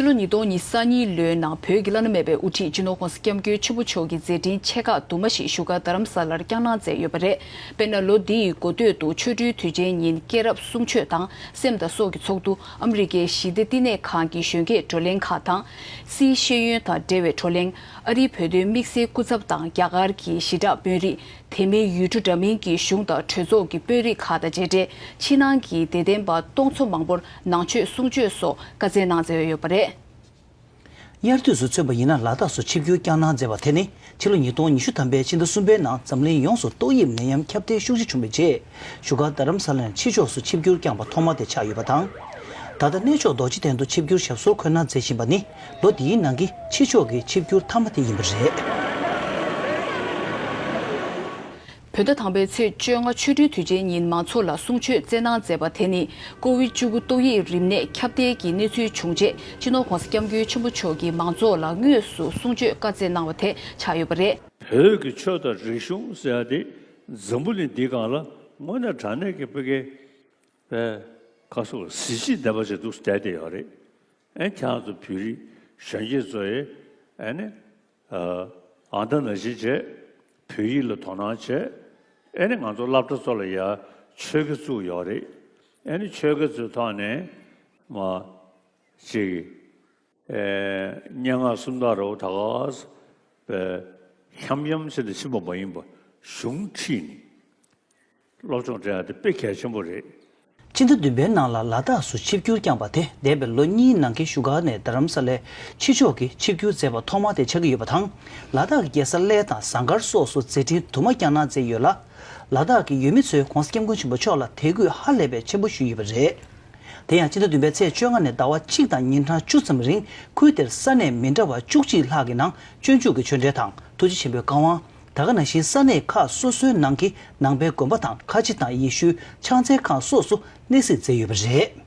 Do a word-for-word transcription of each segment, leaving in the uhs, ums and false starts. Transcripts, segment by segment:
ཕྱི་ལོ་ཉིས་སྟོང་ཉི་ཤུ་རྩ་གཉིས་ལོའི་ནང་བོད་ཀྱི་བླ་ན་མེད་པའི་དབུ་ཁྲིད་སྤྱི་ནོར་༧གོང་ས་༧སྐྱབས་མགོན་ཆེན་པོ་མཆོག་གི་མཛད་འཕྲིན་ཆེ་ཁག་དུ་མ་ཞིག་བཞུགས་སྒར་རྡ་རམ་ས་ལར་བསྐྱངས་གནང་མཛད་ཡོད་པ་རེད། དཔེར་ན། ལོ་འདི་ཡི་འགོ་སྟོད་དུ་ཆོ་འཕྲུལ་དུས་ཆེན་ཉིན་སྐྱེས་རབས་གསུང་ཆོས་དང་སེམས་དང་སྲོག་གི་ཚོགས་འདུ། ཨ་མི་རི་ཀའི་ཞི་བདེ་བསྟི་གནས་ཁང་གི་གཞོན་སྐྱེས་བགྲོ་གླེང་ཁག་དང་། སིའི་ཤེས་ཡོན་དང་འབྲེལ་བའི་བགྲོ་གླེང་། ཨ་རིའི་བོད་དོན་དམིགས་བསལ་སྐུ་ཚབ་དང་རྒྱ་གར་གྱི་ཞི་དྲག་དཔོན་རིགས། དེ་མིན་ཡུལ་གྲུ་འདྲ་མིན་གྱི་གཞུང་དང་གྲོས་ཚོགས་ཀྱི་དཔོན་རིགས་ཁག་དང་མཇལ་འཕྲད། ཕྱི་ནང་གི་དད་ལྡན་པ་སྟོང་ཚོ་མང་པོར་ནང་ཆོས་གསུང་ཆོས་སོགས་བཀའ་སྩལ་གནང་མཛད་ཡོད་པ་རེད། དབྱར་དུས་སུ་མཚོན་པ་ཡིན་ན། ལ་དྭགས་སུ་ཆིབས་བསྒྱུར་བསྐྱངས་གནང་མཛད་པ་དེ་ནི། ཕྱི་ལོ་ཉིས་སྟོང་ཉི་ཤུ་ཐམ་པའི་ཕྱི་ཟླ་གསུམ་པའི་ནང་འཛམ་གླིང་ཡོངས་སུ་ཏོག་དབྱིབས་ནད་ཡམས་ཁྱབ་གདལ་ཤུགས་ཆེ་བྱུང་བའི་རྗེས། བཞུགས་སྒར་རྡ་རམ་ས་ལ་ནས་ཕྱི་ཕྱོགས་སུ་ཆིབས་བསྒྱུར་བསྐྱངས་པ་ཐོག་མ་དེ་ཆགས་ཡོད་པ་དང་། ད་ལྟ་གནས་མཆོག་རྡོ་རྗེ་གདན་དུ་ཆིབས་བསྒྱུར་ཞབས་སོར་འཁོད་གནང་མཛད་བཞིན་པ་ནི། ལོ་འདིའི་ནང་གི་ཕྱི་ཕྱོགས་ཀྱི་ཆིབས་བསྒྱུར་མཐའ་མ་དེ་ཡིན་པ་རེད། བོད་ཟླ་དང་པའི་ཚེས་བཅོ་ལྔ་ཆོ་འཕྲུལ་དུས་ཆེན་ཉིན་མང་ཚོགས་ལ་གསུང་ཆོས་སྩལ་གནང་མཛད་པ་དེ་ནི། ཀོ་བིཌ་བཅུ་དགུ་ཏོག་དབྱིབས་རིམས་ནད་ཁྱབ་གདལ་གྱི་གནས་ཚུལ་བྱུང་རྗེས། སྤྱི་ནོར་༧གོང་ས་༧སྐྱབས་མགོན་ཆེན་པོ་མཆོག་གིས་མང་ཚོགས་ལ་དངོས་སུ་གསུང་ཆོས་བཀའ་སྩལ་གནང་བ་དེ་ཆགས་ཡོད་པ་རེད། བོད་ཀྱི་ཆོས་དང་རིག་གཞུང་ཟེར་ཡ་དེ་འཛམ་བུ་གླིང་འདིའི་སྒང་ལ་དངོས་གནས་དྲང་གནས་ཀྱི་ཕ་གི་པའི་ཁ་སོགས་གཟི་བརྗིད་ལྡན་པ་ཞིག་འདུག་བསྡད་བསྡད་ཡོད་རེད། ཨེ་ཁྱེད་རང་ཚོ་བོད་རིགས་གཞོན་སྐྱེས་ཚོ་ཡིས་ཨེ་ནི་ཨ་ད་ནང་བཞིན་བྱས་བོད་ཡིག་ལ་དོ་སྣང་བྱས། ཨེ་ནི་ང་ཚོ་སློབ་གྲྭ་ཚོ་ལ་ཡ་ཆོས་དགེ་བཙུགས་ཡོད་རེད། ཨེ་ནི་ཆོས་དགེ་ཚོའི་ཐོག་ནས་མ་ཅིག་ཨེ་སྙན་ངག་སུམ་རྟགས་རེད་པ། ད་ག་ས་པའི་འཁྱམ་འཁྱམ་བྱས་ནས་ཕྱིན་པ་མ་ཡིན་པ་གཞུང་ཁྲིད་ནས་སློབ་སྦྱོང་སྤྲད་ཡ་དེ་དཔེ་གལ་ཆེན་པོ་རེད། སྤྱི་ཟླ་བདུན་པའི་ནང་ལ་ལ་དྭགས་སུ་ཆིབས་བསྒྱུར་བསྐྱངས་པ་དེ་འདས་པའི་ལོ་གཉིས་ནང་གི་བཞུགས་སྒར་ནས་རྡ་རམ་ས་ལའི་ཕྱི་ཕྱོགས་ཀྱི་ཆིབས་བསྒྱུར་མཛད་པ་ཐོག་མ་དེ་ཆགས་ཀྱི་ཡོད་པ་དང་། ལ་དྭགས་ཀྱི་རྒྱལ་ས་གླེ་དང་ཟངས་དཀར་སོགས་སུ་མཛད་འཕྲིན་དུ་མ་བསྐྱངས་གནང་མཛད་ཡོད་ལ། ལ་དྭགས་ཀྱི་ཡུལ་མི་ཚོས་༧གོང་ས་༧སྐྱབས་མགོན་ཆེན་པོ་མཆོག་ལ་དད་གུས་ཧ་ལས་པའི་ཆེན་པོ་ཞུས་ཡོད་པ་རེད། དེ་ཡང་སྤྱི་ཟླ་བདུན་པའི་ཚེས་བཅོ་ལྔ་ནས་ཟླ་བ་གཅིག་དང་ཉིན་གྲངས་བཅུ་ཙམ་རིང་ཁུལ་དེར་ས་གནས་མི་འདྲ་བ་བཅུ་གཅིག་ལྷག་གི་ནང་སྤྱོད་འཇུག་གི་ཆོས་འབྲེལ་དང་ཐུགས་རྗེ་ཆེན་པོའི་བཀའ་དབང་། ད་ག་ནང་བཞིན་ས་གནས་ཁག་སོ་སོའི་ནང་གི་ནང་པའི་དགོན་པ་དང་ཁ་ཆེ་དང་ཡེ་ཤུའི་ཕྱག་འཚལ་ཁང་སོགས་སུ་གནས་གཟིགས་མཛད་ཡོད་པ་རེད།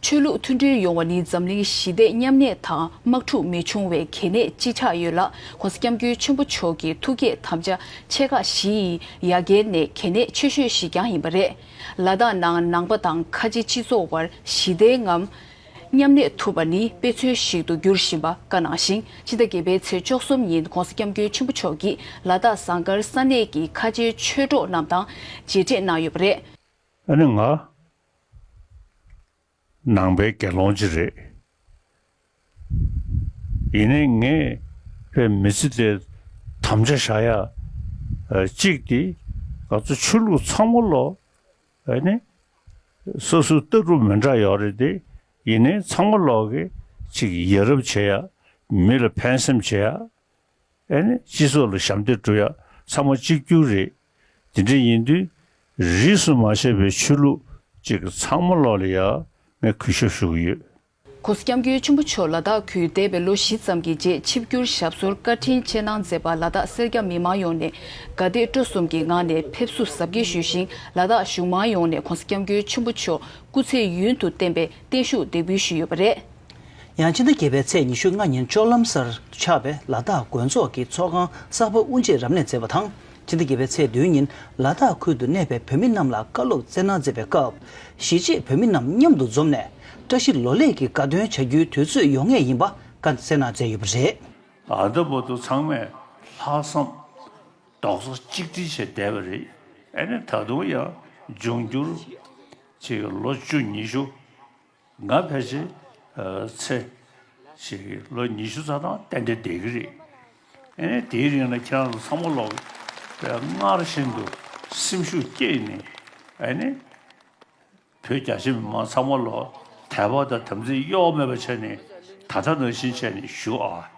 ཆོས་ལུགས་མཐུན་སྒྲིལ་ཡོང་བ་ནི་འཛམ་གླིང་ཞི་བདེ་མཉམ་གནས་དང་དམག་འཁྲུག་མི་འབྱུང་བའི་གལ་གནད་ཅིག་ཆགས་ཡོད་ལ། ༸གོང་ས་༸སྐྱབས་མགོན་ཆེན་པོ་མཆོག་གི་ཐུགས་བསྐྱེད་དམ་བཅའ་ཆེ་ཁག་བཞི་ཡི་ཡ་གྱལ་ནས་གལ་གནད་ཆེ་ཤོས་ཤིག་ཀྱང་ཡིན་པ་རེད། ལ་དྭགས་ནང་ནང་པ་དང་ཁ་ཆེ་སྤྱི་ཚོགས་དབར་ཞི་བདེའི་ངང་མཉམ་གནས་ཐུབ་པ་ནི་དཔེ་མཚོན་ཞིག་ཏུ་འགྱུར་བཞིན་པ་བཀའ་གནང་ཞིང་། སྤྱི་ཟླ་བརྒྱད་པའི་ཚེས་བཅུ་གསུམ་ཉིན་༸གོང་ས་༸སྐྱབས་མགོན་ཆེན་པོ་མཆོག་གིས་ལ་དྭགས་ཟངས་དཀར་ས་གནས་ཀྱི་ཁ་ཆེའི་ཆོས་གྲོགས་རྣམས་དང་མཇལ་འཕྲད་གནང་ཡོད་པ་རེད། ཨ་ནི་ང་ནང་པའི་དགེ་སློང་ཅིག་རེད། ཡིན་ནའི་ངས་པའི་མི་ཚེ་དེ་དམ་བཅའ་བཞག་ཡ་གཅིག་དེ་ང་ཚོ་ཆོས་ལུགས་ཚང་མ་ལོ། ཨ་ནི། སོ་སོའི་ལྟ་གྲུབ་མི་འདྲ་ཡོད་རེད་དེ། ཡིན་ནའི་ཚང་མ་ལོག་གི་ཅིག་ཡ་རབས་བྱེད་ཡ། མི་ལ་ཕན་སེམས་བྱེད་ཡ། ཨ་ནི་སྤྱི་ཚོགས་ལ་ཞབས་འདེགས་སྒྲུབ་ཡ་ཚང་མ་གཅིག་གྱུར་རེད། དེ་འདྲ་ཡིན་དུས་རིས་སུ་མ་ཆད་པའི་ཆོས་ལུགས་ཅིག་ཚང་མ་ལོག་ལ་ཡ་ངས་གུས་ཞབས་ཞུ་གི་ཡོད། ༸གོང་ས་༸སྐྱབས་མགོན་ཆེན་པོ་མཆོག་ལ་དྭགས་ཁུལ་འདས་པའི་ལོ་བཞི་ཙམ་གྱི་རྗེས་ཆིབས་བསྒྱུར་ཞབས་སོར་བཀའ་དྲིན་ཆེ་གནང་མཛད་པར་ལ་དྭགས་སེར་སྐྱ་མི་མང་ཡོངས་ནས་དགའ་དད་སྤྲོ་གསུམ་གྱི་ངང་ནས་ཕེབས་བསུ་གཟབ་རྒྱས་ཞུས་ཤིང་། ལ་དྭགས་གཞུང་མང་ཡོངས་ནས་༸གོང་ས་༸སྐྱབས་མགོན་ཆེན་པོ་མཆོག་སྐུ་ཚེ་ཡུན་དུ་བརྟན་པའི་བརྟན་བཞུགས་འདེགས་འབུལ་ཞུས་ཡོད་པ་རེད། ཡང་་ཕྱི་ཟླ་བརྒྱད་པའི་ཚེས་ཉི་ཤུ་ལྔ་ཉིན་ཅོ་ལམ་སར་ཆགས་པའི་ལ་དྭགས་དགོན་ཚོགས་ཀྱི་ཚོགས་ཁང་གསར་པ་དབུ་འབྱེད་རབ་གནས་མཛད་པ་དང་། ཕྱི་ཟླ་བརྒྱད་པའི་ཚེས་བདུན་ཉིན་ལ་དྭགས་ཁུལ་དུ་གནས་པའི་བོད་མི་རྣམས་ལ་བཀའ་སློབ་སྩལ་གནང་མཛད་པའི་སྐབས། གཞིས་བྱེས་བོད་མི་རྣམས་མཉམ་དུ་འཛོམས་ནས་བཀྲ་ཤིས་ལོ་ལེགས་ཀྱི་དགའ་སྟོན་བྱ་རྒྱུའི་དུས་ཚོད་ཡོང་ངེས་ཡིན་པ་བཀའ་སྩལ་གནང་མཛད་ཡོད་པ་རེད། ཨ་ད་བར་དུ་ཚང་མས་ལྷག་བསམ་རྡོག་རྩ་གཅིག་སྒྲིལ་བྱས་བསྡད་པ་རེད། ཨ་ནི་ད་དུང་ཡང་འབྱུང་འགྱུར་ཅིག་ལོ་བཅུ་ཉི་ཤུ། ང་ཕལ་ཆེར་ཨ་ཚེ་ཞིག་ལོ་ཉི་ཤུ་རྩ་ཐམ་ཏན་ཏན་བསྡད་ཀྱི་རེད། ཨ་ནི་དེའི་རིང་ལ་ཁྱེད་རང་ཚོ་ཚང་མ་ལོག་པའི་སྔར་བཞིན་དུ་སེམས་ཤུགས་བསྐྱེད་ནས། ཨ་ནི་བོད་རྒྱ་ཆེ་མི་མང་ཚང་མ་ལོག་དད་པ་དང་དམ་ཚིག་གཡོ་མེད་པ་བྱས་ནས་ད་ལྟ་ནང་བཞིན་བྱས་ནས་བཞུགས་ཨ།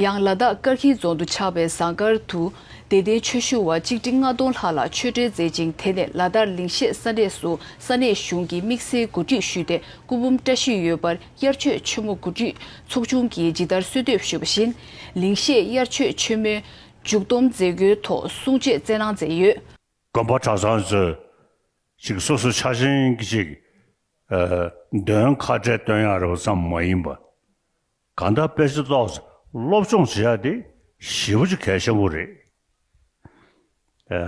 ཡང་ལ་དྭགས་ཀར་ཁྱིལ་རྫོང་དུ་ཆགས་པའི་ཟངས་དཀར་དུ་དད་ལྡན་ཆོས་ཞུ་བ་ཆིག་ཁྲི་ལྔ་སྟོང་ལྷག་ལ་ཆོས་འབྲེལ་མཛད་ཅིང་། དེ་ནས་ལ་དྭགས་ལིང་ཤེད་ས་གནས་སུ་ས་གནས་གཞུང་གི་དམིགས་བསལ་གོ་སྒྲིག་ཞུས་ཏེ། སྐུ་འབུམ་བཀྲ་ཤིས་ཡོད་པར་དབྱར་ཆོས་ཆེན་མོ་གོ་སྒྲིག་ཚོགས་ཆུང་གིས་ཇི་ལྟར་གསོལ་འདེབས་ཞུས་པ་བཞིན། ལིང་ཤེད་དབྱར་ཆོས་ཆེན་མོའི་མཇུག་སྡོམ་མཛད་སྒོའི་ཐོག་གསུང་ཆོས་སྩལ་གནང་མཛད་ཡོད། དགོན་པ་གྲྭ་ཚང་ཚོས་ཅིག་སོ་སོ་ཆ་ཆེན་གྱི་ཅིག་ཨ་འདོན་ཁ་བྲལ་སྟོན་ཡག་རེ་བ་ཙམ་མ་ཡིན་པ། གང་ལྟར་དཔེ་ཆ་ཏོག་ཙམ་སློབ་སྦྱོང་བྱེད་ཡག་དེ་ཞེ་པོ་ཅིག་གལ་ཆེན་པོ་རེད། ཨ་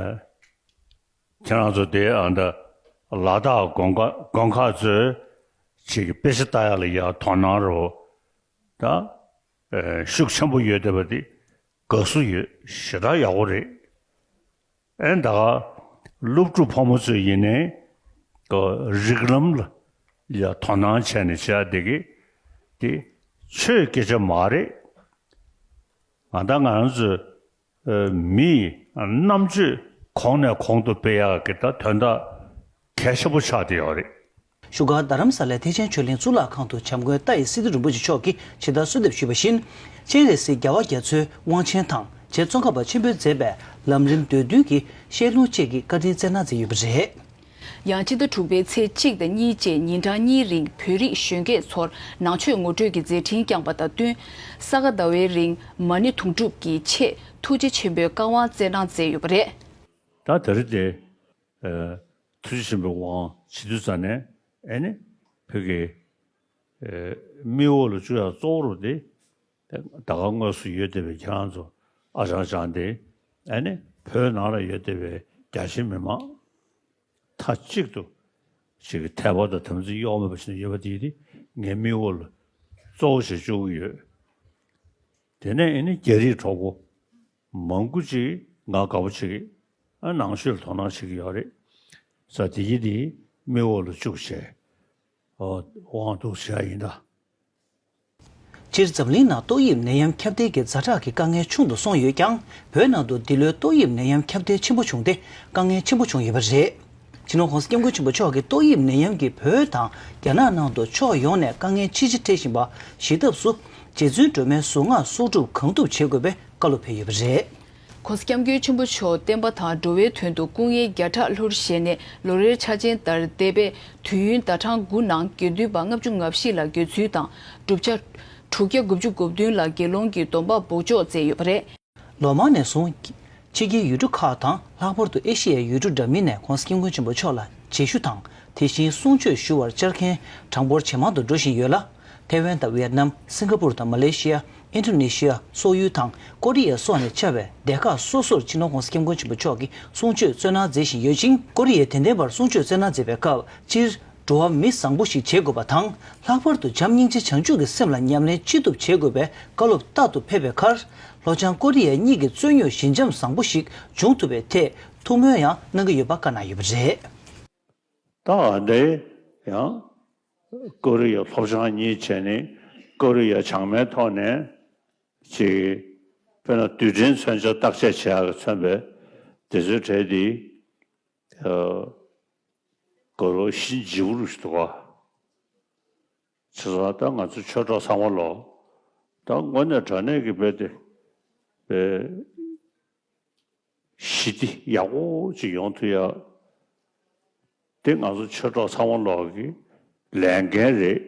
ཁྱེད་རང་ཚོ་དེ་ཨ་ད་ལ་དྭགས་དགོན་ཁག་དགོན་ཁག་ཚོས་ཅིག་དཔེ་ཆ་ལྟ་ཡག་ལ་ཡ་དོ་སྣང་རོ། ད་ཨེ་ཤུགས་ཆེན་པོ་ཡོད་བསྡད་པ་དེ་དགའ་བསུ་ཡོད། ཞེ་དྲག་ཡག་པོ་རེད། ཨེ་ད་ག་སློབ་ཕྲུག་ཕོ་མོ་ཚོས་ཡིན་ནའི་ཨ་རིགས་ལམ་ལ་ཡ་དོ་སྣང་བྱས་ནས་བྱས་བསྡད་ཀྱི་དེ་ཆོས་སྐད་ཆ་མ་རེད། ང་ད་ང་རང་ཚོའི་ཨ་མིའི་རྣམ་དཔྱོད་གོང་ནས་གོང་དུ་སྤེལ་ཡག་གི་ད་དོན་དག་གལ་ཆེན་པོ་ཆགས་བསྡད་ཡོད་རེད། བཞུགས་སྒར་རྡ་རམ་ས་ལའི་ཐེག་ཆེན་ཆོས་གླིང་གཙུག་ལག་ཁང་དུ་བྱམས་མགོན་ཏཱ་ཡི་སི་ཏུ་རིན་པོ་ཆེ་མཆོག་གིས་ཇི་ལྟར་གསོལ་འདེབས་ཞུས་པ་བཞིན། སྤྱན་རས་གཟིགས་རྒྱལ་བ་རྒྱ་མཚོའི་དབང་ཆེན་དང་། རྗེ་ཙོང་ཁ་པ་ཆེན་པོས་མཛད་པའི་ལམ་རིམ་འདོད་འདུན་གྱི་བཤད་ལུང་བཅས་ཀྱི་བཀའ་དྲིན་སྩལ་གནང་མཛད་ཡོད་པ་རེད། ཡང་ཕྱི་ཟླ་དྲུག་པའི་ཚེས་གཅིག་དང་གཉིས་བཅས་ཉིན་གྲངས་གཉིས་རིང་བོད་རིགས་གཞོན་སྐྱེས་ཚོར་ནང་ཆོས་ངོ་སྤྲོད་ཀྱི་མཛད་འཕྲིན་བསྐྱངས་པ་དང་བསྟུན། ས་ག་ཟླ་བའི་རིང་མ་ཎི་དུང་སྒྲུབ་ཀྱི་ཆེད་ཐུགས་རྗེ་ཆེན་པོའི་བཀའ་དབང་སྩལ་གནང་མཛད་ཡོད་པ་རེད། ད་དེ་རིང་དེ་ཨ་ཐུགས་རྗེ་ཆེན་པོའི་དབང་བྱེད་དུས་ཙམ་ནས་ཨེ་ནི་བོད་ཀྱི་ཨ་མིག་འོག་ལ་བཅུག་ཡག་གཙོ་བོ་རུ་དེ་ད་ག་དངོས་སུ་ཡོད་བསྡད་པའི་ཁྱེད་རང་ཚོ་ཨ་ཅང་ཅང་དེ་ཨེ་ནི་བོད་ནང་ལ་ཡོད་བསྡད་པའི་རྒྱ་ཆེ་མི་མང་མཐའ་གཅིག་ཏུ་ཞིག་གི་དད་པ་དང་དམ་ཚིག་གཡོ་མེད་པ་ཞིག་ཡོད་པ་དེ་དེ་ངའི་མིག་འོག་ལ་གཙོ་བོ་ཞིག་བཅུག་གི་ཡོད། དེ་ནས་ཨེ་ནི་རྒྱ་རིགས་གྲོགས་པོ་མང་པོ་ཅིག་ང་དགའ་པོ་བྱེད་ཀྱི། ཨ་ནང་ཆོས་ལ་དོ་སྣང་བྱེད་ཀྱི་ཡོད་རེད། ས་དེ་ཡི་དེ་མིག་འོག་ལ་བཅུག་བྱས། ཨོ་དབང་འདུག་བྱས་ཡིན་ད། སྤྱིར་འཛམ་གླིང་ནང་ཏོག་དབྱིབས་ནད་ཡམས་ཁྱབ་གདལ་གྱི་ཛ་དྲག་གི་དཀའ་ངལ་ཆུང་དུ་སོང་ཡོད་ཀྱང་། བོད་ནང་དུ་འདི་ལོའི་ཏོག་དབྱིབས་ནད་ཡམས་ཁྱབ་གདལ་ཆེན་པོ་བྱུང་སྟེ་དཀའ་ངལ་ཆེན་པོ་བྱུང་ཡོད་པ་རེད། སྤྱི་ནོར་༸གོང་ས་༸སྐྱབས་མགོན་ཆེན་པོ་མཆོག་གིས་ཏོག་དབྱིབས་ནད་ཡམས་ཀྱིས་བོད་དང་རྒྱ་ནག་ནང་དུ་ཕྱོགས་ཡོངས་ནས་དཀའ་ངལ་ཆེ་ཆེ་འཕྲད་བཞིན་པ་ཞི་ཐབས་སུ་རྗེ་བཙུན་སྒྲོལ་མའི་གཟུངས་སྔགས་གསོག་སྒྲུབ་གང་ཐུབ་བྱེད་དགོས་པའི་བཀའ་སློབ་ཕེབས་ཡོད་པ་རེད། ༸གོང་ས་༸སྐྱབས་མགོན་ཆེན་པོ་མཆོག་བསྟན་པ་དང་འགྲོ་བའི་དོན་དུ་སྐུ་ངལ་བརྒྱ་ཕྲག་ལྷུར་བཞེས་ནས་ལོ་རེའི་འཆར་ཅན་ལྟར་འདས་པའི་དུས་ཡུན་ཟླ་གྲངས་དགུ་ནང་དགེ་འདུན་པ་ལྔ་བཅུ་ང་བཞི་ལ་དགེ་ཚུལ་དང་བསྒྲུབ་བྱ་དྲུག་བརྒྱ་དགུ་བཅུ་གོ་བདུན་ལ་དགེ་སློང་གི་སྡོམ་པ་འབོགས་ཆོག་མཛད་ཡོད་པ་རེད། ལོ་མང་ནས་བཟུང་། ཕྱི་རྒྱལ་ཡུལ་གྲུ་ཁག་དང་ལྷག་པར་དུ་ཨེ་ཤི་ཡའི་ཡུལ་གྲུ་འདྲ་མིན་ནས་༸གོང་ས་༸སྐྱབས་མགོན་ཆེན་པོ་མཆོག་ལ་རྗེས་ཞུ་དང་དེ་བཞིན་གསུང་ཆོས་ཞུ་བར་བཅར་མཁན་གྲངས་འབོར་ཇེ་མང་དུ་འགྲོ་བཞིན་ཡོད་ལ། ཐའེ་ཝན་དང་ཝེ་ཏི་ནམ། སིང་ག་པུར་དང་མ་ལེ་ཤི་ཡ། ཨིན་ཌོ་ནེ་ཤི་ཡ། སོག་ཡུལ་དང་ཀོ་རི་ཡ་སོགས་ནས་བཅར་བའི་སྡེ་ཁག་སོ་སོར་སྤྱི་ནོར་༸གོང་ས་༸སྐྱབས་མགོན་ཆེན་པོ་མཆོག་གིས་གསུང་ཆོས་སྩོལ་གནང་མཛད་བཞིན་ཡོད་ཅིང་། ཀོ་རི་ཡའི་དད་ལྡན་པར་གསུང་ཆོས་སྩོལ་གནང་མཛད་པའི་སྐབས་སྤྱིར། འགྲོ་བ་མི་བཟང་པོ་ཞིག་བྱེད་དགོས་པ་དང་། ལྷག་པར་དུ་བྱམས་སྙིང་རྗེ་བྱང་ཆུབ་ཀྱི་སེམས་ལ་ཉམས་ལེན་ཅི་ཐུབ་བྱེད་དགོས་པའི་བཀའ་སློབ་རྟག་ཏུ་ཕེབས་པའི་ཁར། ལྷོ་བྱང་ཀོ་རི་ཡ་གཉིས་ཀྱི་རྩོད་རྙོག་ཞི་འཇམ་བཟང་པོ་ཞིག་འབྱུང་ཐུབ་པའི་ཐད་ཐུགས་སྨོན་ཡང་གནང་གི་ཡོད་པ་བཀའ་གནང་ཡོད་པ་རེད། ད་ཨ་འདི་ཡང་ཀོ་རི་ཡ་ལྷོ་བྱང་གཉིས་བྱས་ནས་ཀོ་རི་ཡ་བྱང་མའི་ཐོག་ནས་ཅིག་དཔེར་ན་རྡུལ་ཕྲན་མཚོན་ཆ་བརྟག་དཔྱད་བྱེད་ཡག་གི་མཚོན་པའི་དེ་ཚོའི་གྲས་དེ། ཨ། གོ་ལོ་ཤིན་ཇི་བུ་རུ་ཞིག་འདུག་ག་བྱས་ཙང་ད་ང་ཚོ་ཆོས་གྲོགས་ཚང་མ་ལོ། ད་དངོས་གནས་དྲང་གནས་ཀྱི་དཔེ་དེ། དཔེ་ཞི་བདེ་ཡག་པོ་ཅིག་ཡོང་ཐུབ་ཡ། དེ་ང་ཚོ་ཆོས་གྲོགས་ཚང་མ་ལོ་གི་ལས་འགན་རེད།